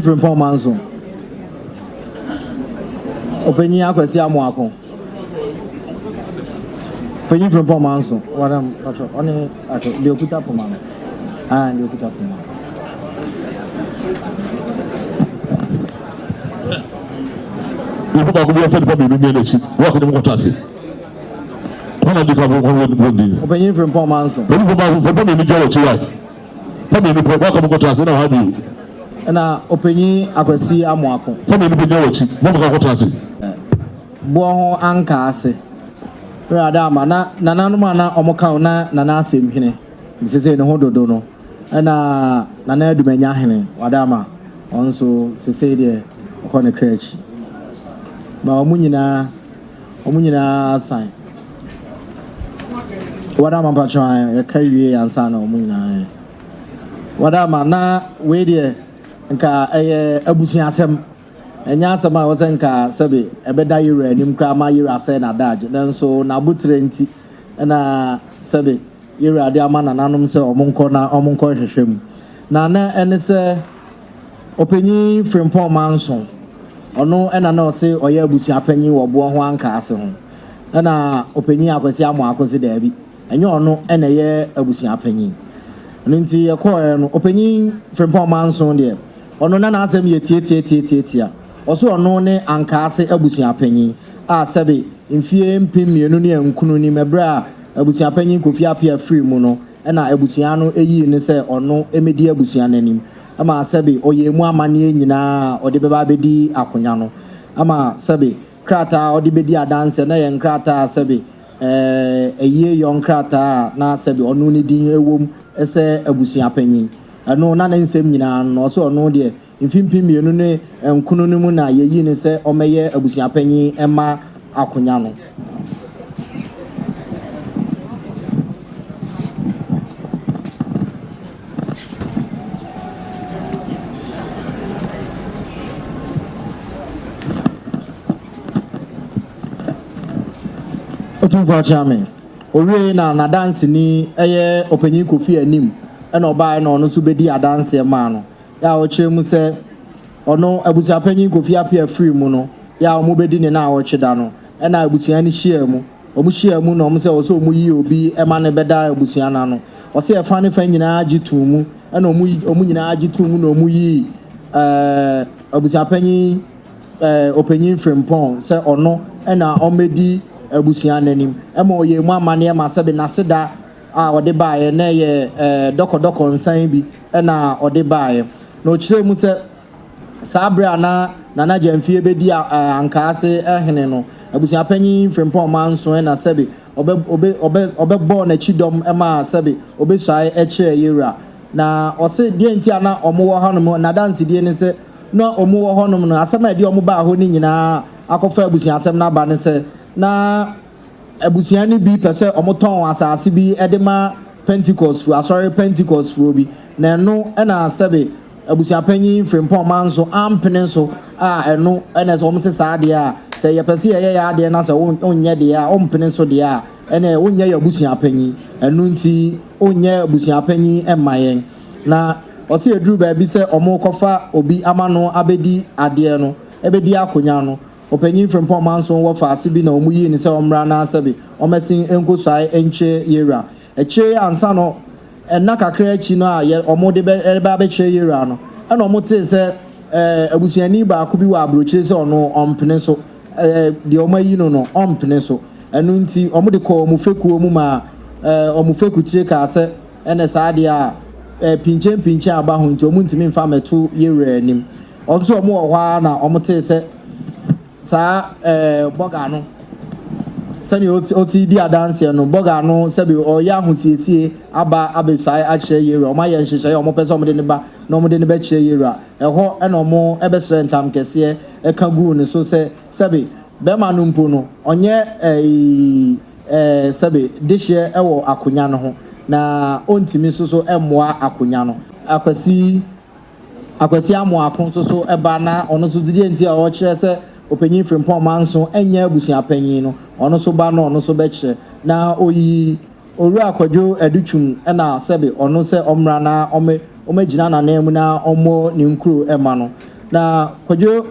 Frimpong Manso. Ɔpanyin Akwasi Amoako. Ɔpanyin Frimpong Manso. Wadam, patro, ɔne atro, deɛ okuta poma no. Ah, deɛ okuta poma. Nipa baako bi afa nipa mmienu nyɛ n'akyi na wakɔ ne mu kɔtɔ ase. Wɔn na di ka wɔn wɔn wɔn din. Ɔpanyin Frimpong Manso. Ɔpanyin Frimpong Manso nipa mmienu gyina wɔn akyi wae. Nipa mmienu pɛ wakɔ mu kɔtɔ ase na ɔha bio. Ɛna Ɔpanyin Akwasi Amoako. Nipa mmienu pɛ gyina wɔn akyi na wɔn kɔtɔ ase. Boɔ ho anka ase. Wura Adama na nananom a na wɔn ka na Nana Asɛmhene sese ne ho dodo no ɛna Nana Adumanya hene Wadama ɔno nso sese deɛ ɔkɔ ne kra akyi. Ba wɔn nyinaa wɔn nyinaa san. Wadama mpatwa yɛka wie ansa na wɔn nyinaa. Wadama na wei deɛ nka ɛyɛ abusuasɛm. Ɛnyɛ asɛm a ɛwɔ sɛ nka sɛbe ɛbɛda Yewura anim koraa ma Yewura asɛe n'adaagye, nanso n'aboterɛ nti na sɛbe Yewura de ama nananom sɛ wɔnkɔ na wɔnkɔhwehwɛ mu. Na na ɛne sɛ Ɔpanyin Frimpong Manso, ɔno na na ɔse ɔyɛ abusuapanyin wɔ boɔ ho ankaase ho. Ɛna Ɔpanyin Akwasi Amoako se daabi, ɛnyɛ ɔno na ɛyɛ abusuapanyin. Ɛno nti yɛkɔɔɛ no, Ɔpanyin Frimpong Manso deɛ, ɔno na n'asɛm yɛ tiatiatiatiatia. Ɔse ɔno ne Ankaase abusuapanyin a sɛbe mfie 2009 nim ɛberɛ a abusuapanyin Kofi Appiah firii mu no na abusua no yii no sɛ ɔno mmɛdi abusua no anim ma sɛbe ɔyɛɛ mu amanneɛ nyinaa a ɔde bɛba abɛdi akonya no ama sɛbe krataa a ɔde bɛdi adanseɛ na ɛyɛ nkrataa a sɛbe ayie yɔ nkrataa a na sɛbe ɔno ne din wom sɛ abusuapanyin. Ɛno na ne nsɛm nyinaa no, ɔse ɔno deɛ mfe 2009 no mu na yɛyii no sɛ ɔmmɛyɛ abusuapanyin mma akonya no. Otumfoɔ Akyea-me, owiei na n'adanseni yɛ Ɔpanyin Kofi Anim na ɔbaeɛ na ɔno nso bɛdii adanseɛ maa no. Yɛ a ɔkyerɛ mu sɛ ɔno abusuapanyin Kofi Appiah firi mu no, yɛ a wɔbɛdi ne naawɔtwe da no, ɛna abusua no hyiaa mu. Wɔhyiaa mu na wɔn sɛ ɛwɔ sɛ wɔyi obi ma no bɛda abusua no ano. Ɔsɛ ɛfa ne fa nyinaa gye too mu, ɛna wɔn nyinaa gye too mu na wɔyii ɛɛ abusuapanyin ɛɛ ɔpanyin Frimpong sɛ ɔno na ɔmmɛdi abusua no anim. Ɛma ɔyɛɛ mu amanneɛ ma sɛbe n'aseda a ɔde baeɛ na ɛyɛ dɔkɔdɔkɔ nsan bi na ɔde baeɛ. Na ɔkyerɛɛ mu sɛ saa berɛ a na Nana Gyamfie bɛdi Ankaase hene no, abusuapanyin Frimpong Manso na sɛbe ɔbɛbɔɔ n'akyi dɔm maa sɛbe ɔbɛsuae kyerɛɛ Yewura. Na ɔse deɛ nti a na wɔwɔ hɔnom, n'adansedie ne sɛ na wɔwɔ hɔnom no, asɛm a ɛde wɔn baa hɔ no nyinaa akɔfa abusuasɛm no aba ne sɛ na Abusua no bi pɛ sɛ wɔtɔn asase bi de ma Pentekostfoɔ, asɔre Pentekostfoɔ bi, na ɛno na sɛbe abusuapanyin Frimpong Manso ampene so a ɛno na sɛ wɔn se saa deɛ a, sɛ yɛpɛ sɛ yɛyɛ yɛn adeɛ na sɛ wonyɛ deɛ a, wompene so deɛ a, ɛneɛ wonyɛ yɛn abusuapanyin. Ɛno nti wonyɛ abusuapanyin mma yɛn. Na ɔse ɛduru baabi sɛ wɔrekɔfa obi ama no abɛdi adeɛ no, ɛbɛdi akonya no, Ɔpanyin Frimpong Manson wɔ faase bi na wɔn yii no sɛ ɔmmra na sɛbe ɔmmɛsen nkosuae nkyerɛ Yewura. Akyire yi ansa no nna kakra akyi no a yɛ wɔn de bɛ reba abɛkyerɛ Yewura no, ɛna wɔn tee sɛ ɛɛ abusuani baako bi wɔ abrokyire sɛ ɔno ɔmpene so, ɛɛ deɛ wɔn ayi no no ɔmpene so. Ɛno nti wɔn de kɔɔ wɔn fekuo mu maa ɛɛ wɔn fekutire kaa sɛ ɛnɛ saa deɛ a ɛɛ pinkyen pinkyen aba ho nti wɔn ntumi mfa mmɛto Yewura anim. Wɔn nso wɔn wɔ hɔ ara na wɔn tee sɛ saa ɛɛ bɔga no sɛdeɛ ɔsi di adanseɛ no bɔga no sɛbi ɔyɛ ahosiesie aba abɛsuae akyerɛ Yewura. Wɔn ayɛ nhyehyɛeɛ a wɔn pɛ sɛ wɔn de ne ba na wɔn de no bɛkyerɛ Yewura. Ɛhɔ ɛna wɔn ɛbɛsrɛ ntam kɛseɛ ɛka guu ne so sɛ sɛbi bɛrima no mpo no ɔnyɛ ɛɛ ɛɛ sɛbi dehyeɛ ɛwɔ akonya no ho na ɔntumi nso so ɛmmoa akonya no. Akwasi Akwasi Amoako nso so ba na ɔno nso deɛ nti a ɔkyerɛ sɛ Ɔpanyin Frimpong Manso nyɛ abusua panyin no, ɔno nso ba na ɔno nso bɛkyerɛ. Na ɔyii Owura Kwadwo Adutwum na sɛbe ɔno sɛ ɔmmra na ɔmmɛgyina n'ananmu na ɔmmɔ ne nkuro mma no. Na Kwadwo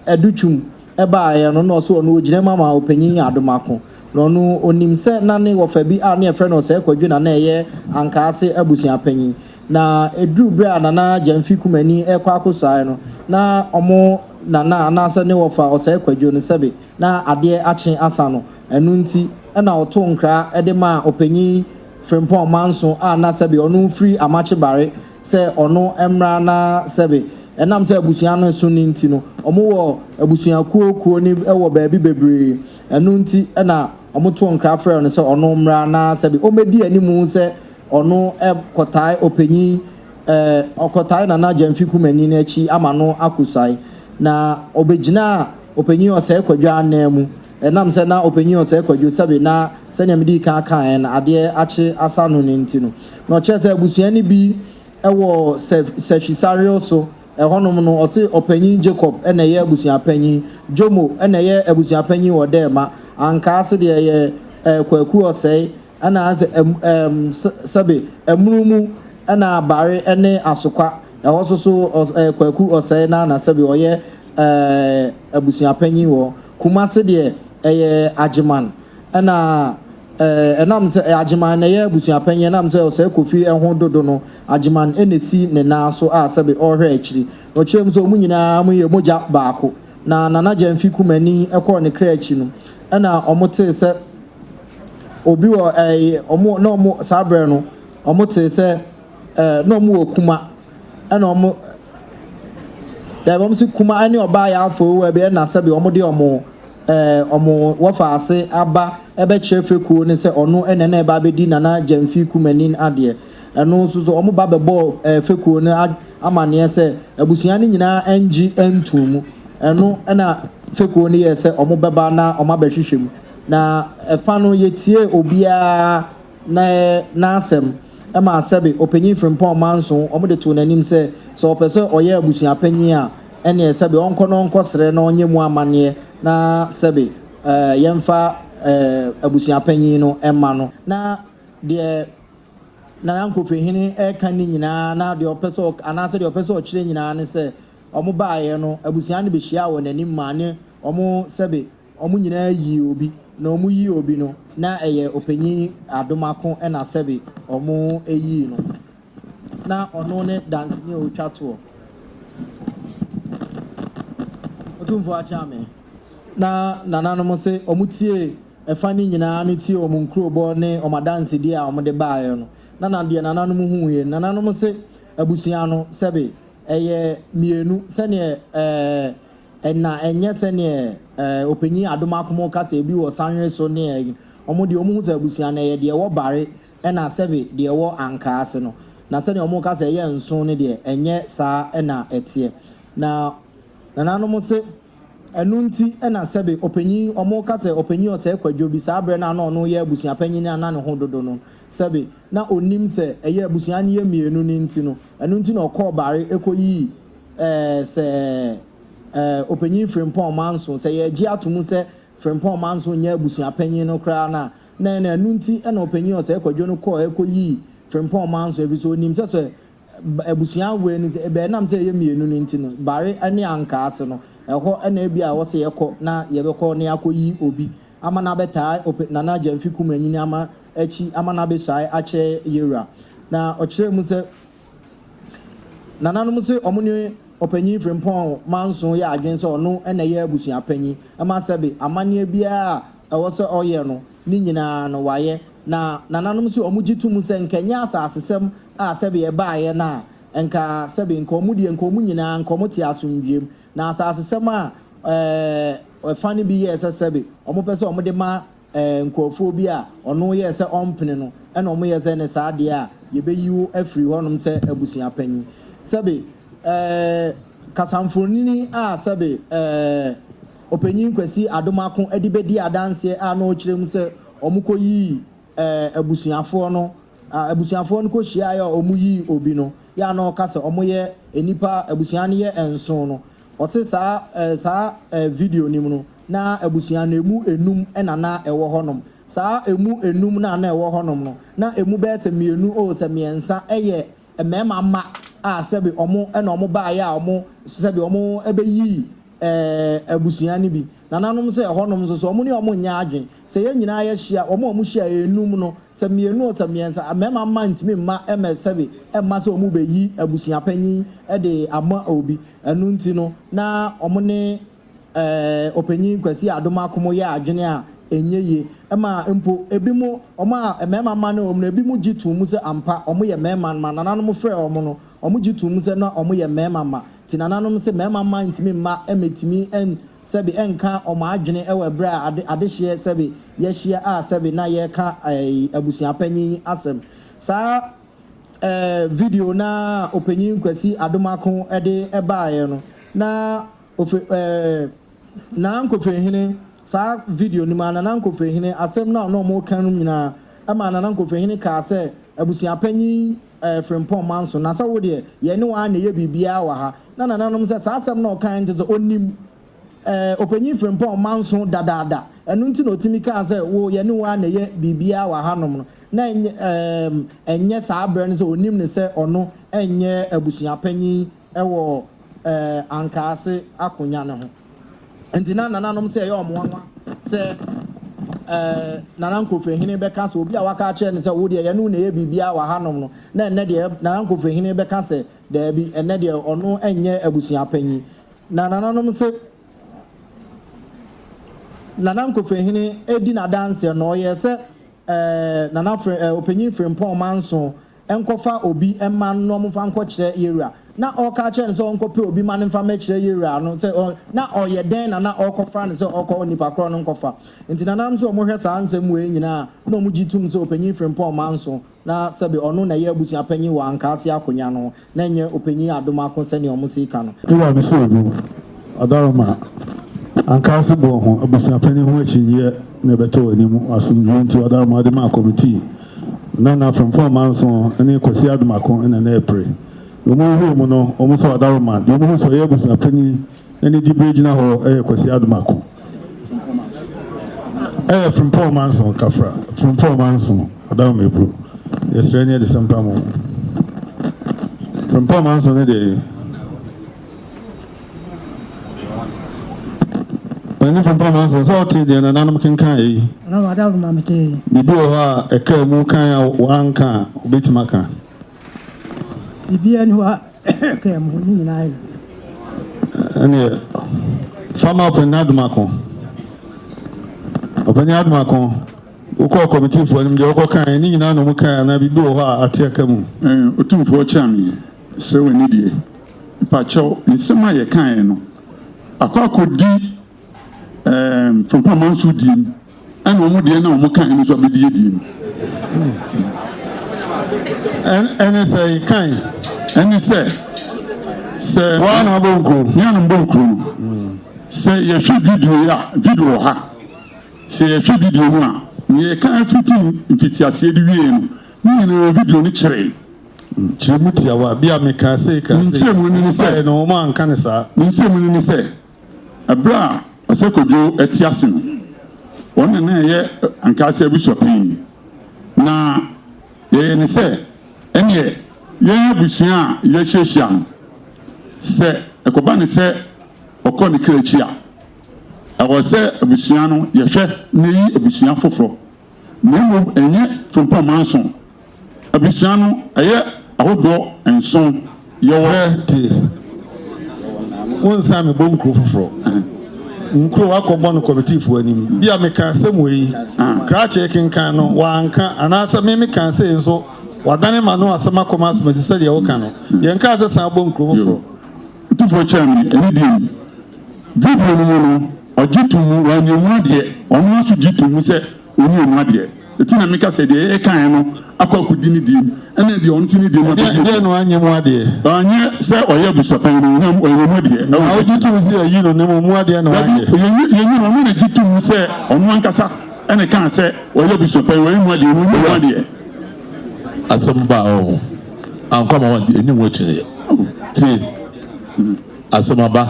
Adutwum baeɛ no na ɔse ɔno ɔgyina mu ama Ɔpanyin Adomako. Na ɔno ɔnim sɛ na ne wɔfa bi a na yɛfrɛ no Ɔsɛe Kwadwo na na ɛyɛ Ankaase abusuapanyin. Na ɛduruu berɛ a Nana Gyamfi Kumani rekɔ akɔsuae no, na wɔn nana anaasɛ ne wɔfa Ɔsɛe Kwadwo no sɛbe na adeɛ akye asa no. Ɛno nti na ɔtoo nkra de maa Ɔpanyin Frimpong Manso a na sɛbe ɔno firi Amakye Bare sɛ ɔno mmra na sɛbe ɛnam sɛ abusua no so no nti no wɔwɔ abusuakuo kuo no wɔ baabi bebree. Ɛno nti na wɔtoo nkra frɛɛ no sɛ ɔno mmra na sɛbe ɔmmɛdi animu sɛ ɔno kɔtae ɔpanyin ɔkɔtae Nana Gyamfi Kumani no akyi ama no akɔsuae. Na ɔbɛgyinaa ɔpanyin Ɔsɛe Kwadwo ananmu. Ɛnam sɛ na ɔpanyin Ɔsɛe Kwadwo sɛbe na sɛnea medii kan kaeɛ no adeɛ akye asa no no nti no, na ɔkyerɛ sɛ abusua no bi wɔ Sɛhwisarew so. Ɛhɔnom no, ɔse ɔpanyin Jacob na ɛyɛ abusuapanyin, Jomo na ɛyɛ abusuapanyin wɔ Dɛɛma, Ankaase deɛ ɛyɛ Kwaku Ɔsɛe, ɛna sɛ ɛm sɛbe Amunumu ɛna Bare ne Asokwa, ɛhɔ nso so Kwaku Ɔsɛe na na sɛbe ɔyɛ abusuapanyin wɔ hɔ. Kumase deɛ ɛyɛ Agyeman ɛna ɛnam sɛ Agyeman na ɛyɛ abusuapanyin ɛnam sɛ Ɔsɛe Kofi ho dodo no Agyeman na ɛsi ne nan so a sɛbe ɔrehwɛ akyiri. Na ɔkyerɛ mu sɛ wɔn nyinaa wɔyɛ mogya baako. Na Nana Gyamfi Kumani kɔɔ ne kra akyi no ɛna wɔtee sɛ obi wɔ ɛɛ wɔn na wɔn saa berɛ no wɔtee sɛ ɛɛ na wɔn wɔ kuma ɛna wɔn dɛbi wɔn si kuma ɛne ɔbaa yɛ afɔ ewu ɛbi ɛna sɛbi wɔn de wɔn ɛɛ wɔn wɔfa ase aba ɛbɛkyerɛ fekuo ne sɛ ɔno ɛna ɛna ɛba abɛdi Nana Gyamfi Kumanin adeɛ ɛno nso so wɔn ba bɛbɔɔ ɛɛ fekuo no amaneɛ sɛ abusua no nyinaa ɛngye ɛntuu mu ɛno ɛna fekuo no yɛɛ sɛ wɔn bɛba na wɔn abɛhwehwɛ mu. Na ɛfa no yɛtiee obiara n'asɛm maa sɛbe Ɔpanyin Frimpong Manso wɔde too n'anim sɛ, sɛ ɔpɛ sɛ ɔyɛ abusuapanyin a, ɛneɛ sɛbe ɔnkɔ na ɔnkɔsrɛ na ɔnyɛ mu amanneɛ na sɛbe yɛmfa abusuapanyin no mma no. Na deɛ Nana Nkofihene reka ne nyinaa na deɛ ɔpɛ sɛ anaasɛ deɛ ɔpɛ sɛ ɔkyerɛ nyinaa ne sɛ, wɔbaeɛ no abusua no bɛhyiaa wɔ n'anim maa ne wɔn sɛbe Wɔn nyinaa yii obi, na wɔn yii obi no, na ɛyɛ ɔpanyin Adomako na sɛbe wɔn yii no. Na ɔno ne danseni a ɔtwa toɔ. Otumfoɔ Akyeame. Na nananom se wɔn tiee ɛfa no nyinaa no tiee wɔn nkurobɔ ne wɔn adansedie a wɔde baeɛ no. Na na deɛ nananom huuiɛ no, nananom se abusua no sɛbe ɛyɛ mmienu sɛdeɛ ɛɛ. Ɛna ɛnyɛ sɛdeɛ ɛɛ ɔpanyin Adom Akomo ka sɛ ebi wɔ Sanwere so ne ɛyi. Wɔn deɛ wɔn hu sɛ abusua no ɛyɛ deɛ ɛwɔ Bare ɛna sɛbe deɛ ɛwɔ Ankaa ase no. Na sɛdeɛ wɔn ka sɛ ɛyɛ nson no deɛ ɛnyɛ saa na ɛteɛ. Na nananom se ɛno nti na sɛbe ɔpanyin wɔn ka sɛ ɔpanyin Ɔsɛe Kwadwo bi saa berɛ no a na ɔno yɛ abusua panyin a na ne ho dodo no sɛbe na ɔnnim sɛ ɛyɛ abusua no yɛ mmienu no nti no ɛno nti na ɔkɔɔ Bare kɔyii ɛɛ sɛ ɛɛ Ɔpanyin Frimpong Manso, sɛ yɛregye ato mu sɛ Frimpong Manso nyɛ abusua panyin no koraa no a, na ɛna ɛno nti na Ɔpanyin Osei Kwadwo no kɔɔ ɛkɔyii Frimpong Manso ɛfiri sɛ ɔnim sɛ sɛ abusua wei no ɛnam sɛ ɛyɛ mmienu no nti no, Bare ne Ankaa ase no, ɛhɔ na ebia ɛwɔ sɛ yɛkɔ na yɛbɛkɔ na yɛakɔyi obi ama no abɛtaa Ɔpɛ Nana Gyamfi Kumanyini ama akyi ama no abɛsuae akyerɛ yɛwura. Na ɔkyerɛɛ mu sɛ. Nananom se wɔn ne Ɔpanyin Frimpong Manso yɛ adwene sɛ ɔno na ɛyɛ abusua panyin ma sɛbe amanneɛ biara a ɛwɔ sɛ ɔyɛ no ne nyinaa no wayɛ. Na nananom se wɔn gye to mu sɛ nka ɛnyɛ asasesɛm a sɛbe ɛbaeɛ no a nka sɛbe nka wɔn deɛ nka wɔn nyinaa nka wɔn te asomdwoeɛ mu. Na asasesɛm a ɛfa no bi yɛɛ sɛ sɛbe wɔpɛ sɛ wɔde ma nkurɔfoɔ bi a ɔno yɛɛ sɛ ɔmpene no ɛna wɔn yɛ sɛ ne saa deɛ a yɛbɛyi wo afiri hɔnom sɛ abusua panyin. Sɛbe ɛɛ kasamfonin a sɛbe ɛɛ Ɔpanyin Kwasi Adomako de bɛdi adanseɛ a na ɔkyerɛ mu sɛ wɔn kɔyii ɛɛ abusuafoɔ no abusuafoɔ no kɔhyiaeɛ a wɔn yii obi no yɛ a na ɔka sɛ wɔn yɛ nnipa abusua no yɛ nson no ɔse saa ɛɛ saa ɛɛ video no mu no na abusua no emu enum na na ɛwɔ hɔnom. Saa emu enum no a na ɛwɔ hɔnom no, na emu bɛyɛ sɛ mmienu oo sɛ mmiɛnsa yɛ mmarima mma a a sɛbe wɔn na wɔn baeɛ a wɔn sɛbe wɔn bɛyii ɛɛ abusua no bi. Nananom nso ɛhɔnom nso so wɔn ne wɔn nyɛ adwene. Sɛ yɛn nyinaa yɛhyia, wɔn a wɔhyia yɛ nnum no, sɛ mmienu o sɛ mmiɛnsa, mmarima mma ntumi mma mmɛ sɛbe mma sɛ wɔrebɛyi abusua panyin de ama obi. Ɛno nti no, na wɔn ne ɛɛ Ɔpanyin Kwasi Adom Akomo yɛ adwene a ɛnyɛ yie. Ɛma mpo ebinom, wɔn a mmarima mma ne wɔn no, ebinom gye too mu sɛ ampa wɔyɛ mmarima mma. Nananom frɛɛ wɔn no, wɔgye too mu sɛ na wɔyɛ mmarima mma. Nti nananom se mmarima mma ntumi mma mmɛtumi n sɛbe nka wɔn adwene wɔ ɛberɛ a ade adehyeɛ sɛbe yɛahyia a sɛbe na yɛreka ɛɛ abusuapanyin asɛm. Saa ɛɛ video no a Ɔpanyin Kwasi Adomako de baeɛ no, na ofe ɛɛ Nana Nkofehene, saa video no mu a Nana Nkofehene asɛm no a na wɔreka no nyinaa ɛmaa Nana Nkofehene kaa sɛ abusuapanyin ɛɛ Frimpong Manso, na sɛ wo deɛ yɛne wo ara na ɛyɛ biribiara wɔ ha. Na nananom sɛ saa asɛm no a ɔkaeɛ no kyerɛ sɛ ɔnim ɛɛ Ɔpanyin Frimpong Manso dadaada, ɛno nti na ɔtumi kaa sɛ wo yɛne wo ara na ɛyɛ biribiara wɔ hanom no. Na ɛnyɛ ɛɛ ɛnyɛ saa berɛ no sɛ ɔnim no sɛ ɔno ɛnyɛ abusuapanyin wɔ ɛɛ Ankaase akonya no ho. Nti na nananom sɛ ɛyɛ wɔn nwanwa sɛ ɛɛ Nana Nkofehene bɛka sɛ obi a waka akyerɛ no sɛ wo deɛ yɛne wo na ɛyɛ biribiara wɔ hanom no, na ɛnnɛ deɛ Nana Nkofehene bɛka sɛ daabi, ɛnnɛ deɛ ɔno nyɛ abusua panyin. Na nananom se Nana Nkofehene di n'adanseɛ no, ɔyɛɛ sɛ ɛɛ Nana Fre ɛɛ Ɔpanyin Frimpong Manso nkɔfa obi mma no na ɔmfa nkɔkyerɛ Yewura. Na ɔreka akyerɛ no sɛ ɔnkɔpɛ obi ma no mfa mmɛkyerɛ Yewura no sɛ ɔ, na ɔyɛ dɛn na na ɔrekɔfra no sɛ ɔrekɔ onipa korɔ no nkɔfa. Nti nananom nso wɔhwɛ saa nsɛm wei nyinaa a, na wɔgye tom sɛ Ɔpanyin Frimpong Manso na sɛbe ɔno na ɛyɛ abusua panyin wɔ Ankaase akonya no ho, na ɛnyɛ Ɔpanyin Adomako sɛnea wɔsi ka no. Wura no sɛ obu, Ɔdaroma, Ankaase boɔ ho abusua panyin ho akyinnyeɛ na ɛbɛtɔ w'anim, asomdwoeɛ nti Ɔdaroma de maa kɔmitii. Na na Frimpong Manso ne Kwasi Adomako na na ɛrepere. Na wɔn hwehwɛɛ mu no, wɔn sɛ Ɔdaroma, deɛ wɔn hu sɛ ɔyɛ abusua panyin na ne diberɛ gyina hɔ yɛ Kwasi Adomako. Ɛyɛ Frimpong Manso, Kafra, Frimpong Manso, Ɔdaroma Eburu. Yɛsrɛ ne yɛde sɛmpa mo. Frimpong Manso ne deɛ. Ɔne Frimpong Manso, sɛ wote deɛ nananom kenkan yi. Biribi wɔ hɔ a ɛkaa mu kan a woanka a wobɛtumi aka? Biribiara nni hɔ a ɛkaa mu, ne nyinaa yɛ. Ɛneɛ, fa ma Ɔpanin Adomako. Ɔpanin Adomako, wokɔɔ kɔmitiifoɔ anim deɛ wokɔkaeɛ ne nyinaa na wɔkaeɛ anaa biribi wɔ hɔ a ate aka mu? Otumfoɔ Kyerɛame, srɛ w'anidie. Mpakyɛw, nsɛm a yɛkaeɛ no, akɔ akɔdi ɛɛm Frimpong Manso die mu, ɛna wɔn deɛ na wɔn kaeɛ no nso abɛdi adie mu. Ɛne sɛ, kan. Ɛne sɛ, sɛ. Wo ara na wobɔ nkuro. Me ara na mebɔ nkuro no. Sɛ yɛhwɛ video yi a, video wɔ ha. Sɛ yɛhwɛ video no a, nea yɛka fiti mfitiaseɛ de wieeɛ no, ne nyinaa video no kyerɛe. Nkyerɛmu tiawa bi a mekaa sei kaa sei. Ne nkyerɛmu no ne sɛ. Wɔbaeɛ no, wɔanka no saa. Ne nkyerɛmu no ne sɛ, Bere a Ɔsɛ Kojo te ase no, ɔno na na ɛyɛ Ankaase abusuapanyin. Na yɛyɛ no sɛ ɛnneɛ yɛn abusua a yɛahyiahyia no, sɛ ɛkɔba no sɛ ɔkɔ ne kra akyi a, ɛwɔ sɛ abusua no yɛhwɛ na yɛyi abusua foforɔ na mmom ɛnyɛ Frimpong Manso Abusua no ɛyɛ ahodoɔ nson. Yɛwɔ. Hwɛ tie, wo nsan me bɔ nkuro foforɔ. Nkuro wakɔ bɔ no kɔmitiifoɔ anim. Bi a me ka asɛm wei, krakye kenkan no, wanka, anaasɛ me me ka sei nso, wadane m'ano asɛm akɔ m'asom asi sɛdeɛ woka no. Yɛnkaa sɛ san bɔ nkuro foforɔ. Otumfoɔ kyerɛɛ me anidie mu. Video no mu no, ɔgye too mu, wanyɛ mu adeɛ, ɔno ara nso gye too mu sɛ ɔnni emu adeɛ. Enti na meka sɛ deɛ yɛkaeɛ no akɔ akɔdi ne deɛ mu, ɛna deɛ ɔno nso ne deɛ mu akɔdi Deɛn na wanyɛ mu adeɛ? Wanyɛ sɛ ɔyɛ abusuapanyin no, ɔnyɛ ɔnyɛ mu adeɛ. Na wogye tom sɛ yɛayi no, na mmom mu adeɛ na Dabi, wanyɛ. yɛnyi yɛnyi no, ɔno na gye tom sɛ ɔno ankasa na ɛkaa sɛ ɔyɛ abusuapanyin, ɔyɛ mu adeɛ, ɔno ɔnyɛ mu adeɛ. Asɛm ba a ɔho ankɔ ama wante ɛni ho akyinnyeɛ. Tie, asɛm aba.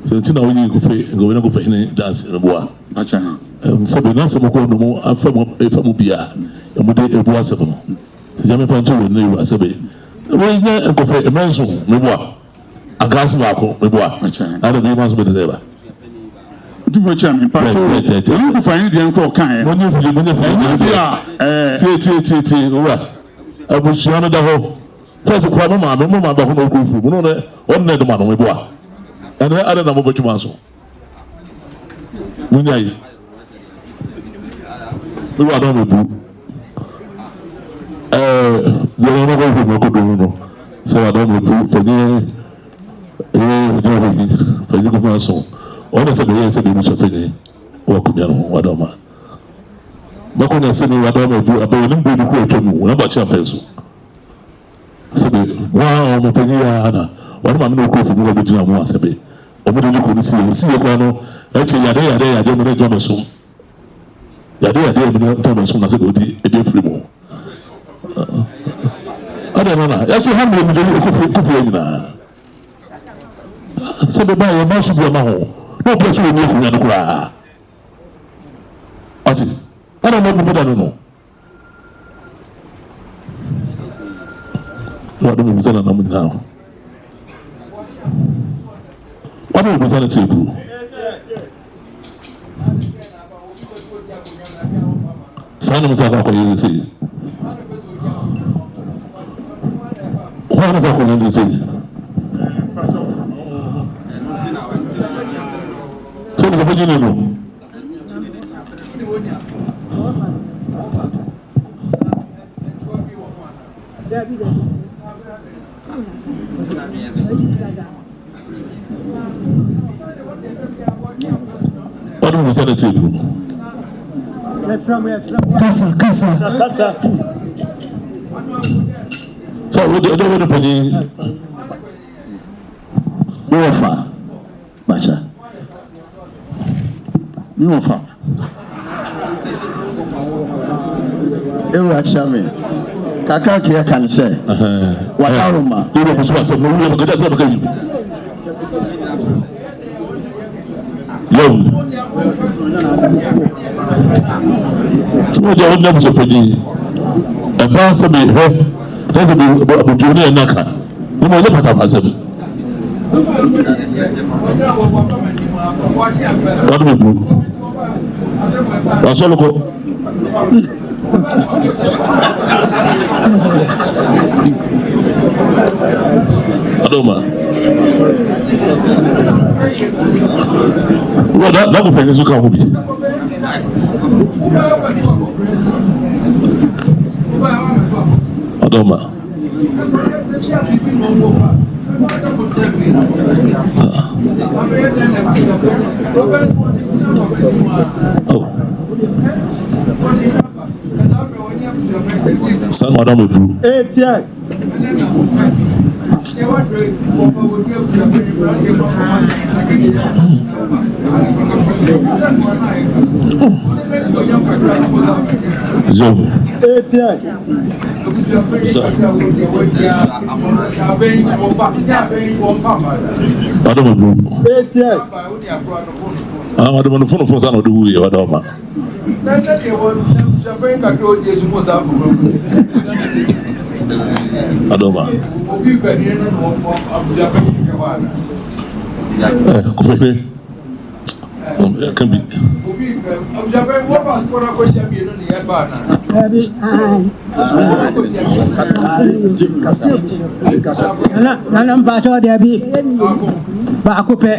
Sɛ nti na wonyi Kofi Nkofi ne Kofi Hene danse no boa. Sɛ bi n'asɛm kɔ no mu afa mu efa mu bia emu de ebu asɛm no. Sɛ gya mefa nto wɔ ne wura sɛ bi. Wei nyɛ nkɔfɛ mmɛ nso meboa. Ankaase baako meboa. Ana bi ma so bɛde sɛ ba. Ntufo kyɛ me mpakyɛw o. Nana Nkufahene deɛ nkɔ ɔkaeɛ. Monyɛ fili monyɛ fili. Ɛnyɛ adeɛ a ɛɛ. Tie tie tie tie owura. Abusua no da hɔ. First kura mo maame mo maame baako na ɔkɔ firi mu no ne ɔno na ɛdoma no meboa. Ɛnɛ adɛn na mobɛtwe mo aso. Monyae. Me wura na ɔmɛbu. Ɛɛ deɛ na ɔmɛkɔ firi mu akɔduru no no sɛ wada ɔmɛbu panyin ɛyɛ ɔgyina hɔ yi panyin kɔfɛ aso ɔno sɛ bɛyɛ sɛ bɛbu sɛ panyin wɔ akonnwa no ho wada ɔma. Mɛkɔ na sɛ me wada ɔmɛbu abɛyɛ ne mbɔ bi kɔ atwa mu wɔn abakye ampɛn so. Sɛbe, wɔn a wɔn panyin yɛ ara na wɔne maame na wɔkɔ afuom kɔ bɛgyina mu a sɛbe wɔn de ne kuro no si yɛ si yɛ koraa no ɛkyɛ yadeɛ yadeɛ yadeɛ mu na ɛgyina bɛsom yadeɛ yadeɛ mu na ɛgyina bɛsom na sɛbe wɔde ɛde afiri mu ɛdɛ no na yɛte ha mmerɛ mu de ɛkɔfie kɔfie nyinaa sɛbe ba yɛ ma so bi ɔma ho na obi nso wɔ ni akonnwa no koraa ɔte ɛna na ɔbɛbɔ da no no Wade mo bisa nana mo nyinaa ho. Wade mo bisa ne teeburu. Saa na mo sa akɔ akɔyɛ sese. Hwan na kɔ akɔyɛ sese. Sɛ mo sɛ bɛgye ne no. Ɔde mo sɛ ne ti duro. Kasa kasa. Sɛ wode ɔde wode panyin. Wɔfa. Bacha. Me wɔfa. Ewura kyia me. Kakra nka yɛka ne sɛ, Wadaroma. Ewura kɔ so asɛm no wura bɛka sɛ bɛka yi. Yɛwu. Sɛ wɔgya wɔn nyɛ busapɛnyi. Ɛbaa sɛ me hwɛ na sɛ me abodwo ne ɛna ka. Ne ma ɔnyɛ patapasɛm. Wade me bu. Wasɔre kɔ. Adoma. Wọ́n dá dá kò fẹ́ ní sọ́kà ho bi. Adoma. Sani madam ebu. Etia. Zoom. Etia. Ɔde mo bu. Ah, ɔde mo no funu funu sa na ɔde wu yɛ ɔde ɔma. Ɔde ɔma. Eh, kofehwe. Ka bi. Nana mpakyɛw dabi baako pɛ.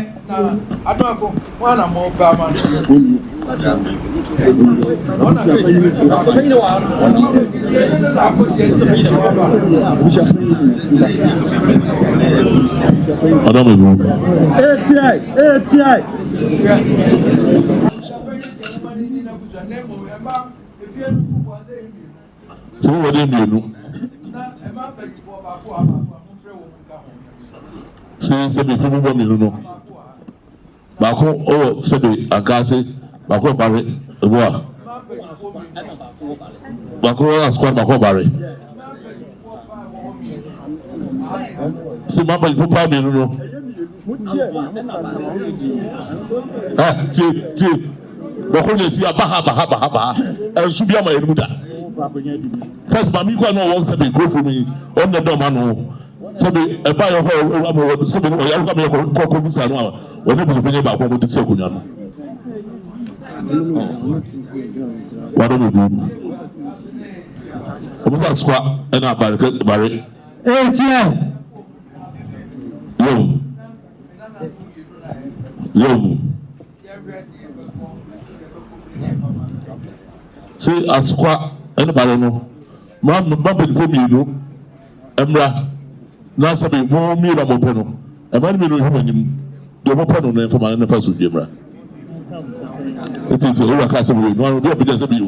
Ɔdɔ mi bu. Etiai, etiai. Sɛ wowɔ de mmienu. Sɛ sɛ bi fi bobɔ mmienu no. Baako wɔ sɛbi ankaase, baako wɔ bare ebo a. Baako wɔ asukwa, baako wɔ bare. Sɛ mma mpanyinfo paa mmienu no. Ah, tie, tie. Baako na esi aba ha, ba ha, ba ha, ba ha. Ɛnso bi ama yɛn mu da. First maame yi kɔ a na ɔwɔ sɛbi nkurɔfoɔ mu yi, ɔno na ɛda ɔmo ano. Sɛbi ɛba yɛ hɔ ewura mu wɔ sɛbi ɔyare kɔ ameyɛ kɔ kɔ bisa no a ɔne abusuapanyin baako a wɔde si akonnwa no. Wadɔ mo bu. Ɔmo sɛ asokwa ɛna abare bare. Etia. Yom. Yom. Se asokwa ɛne bare no ma ma mpanyinfoɔ mmienu mmra na sɛbi mo mmienu a mopɛ no ɛma no mmienu nhwɛ mo anim deɛ mopɛ no no mfa ma no mfa asomdwie mmra. Eti sɛ owura kaa sɛ wei no ano obi a ɔbɛgya sɛ bio.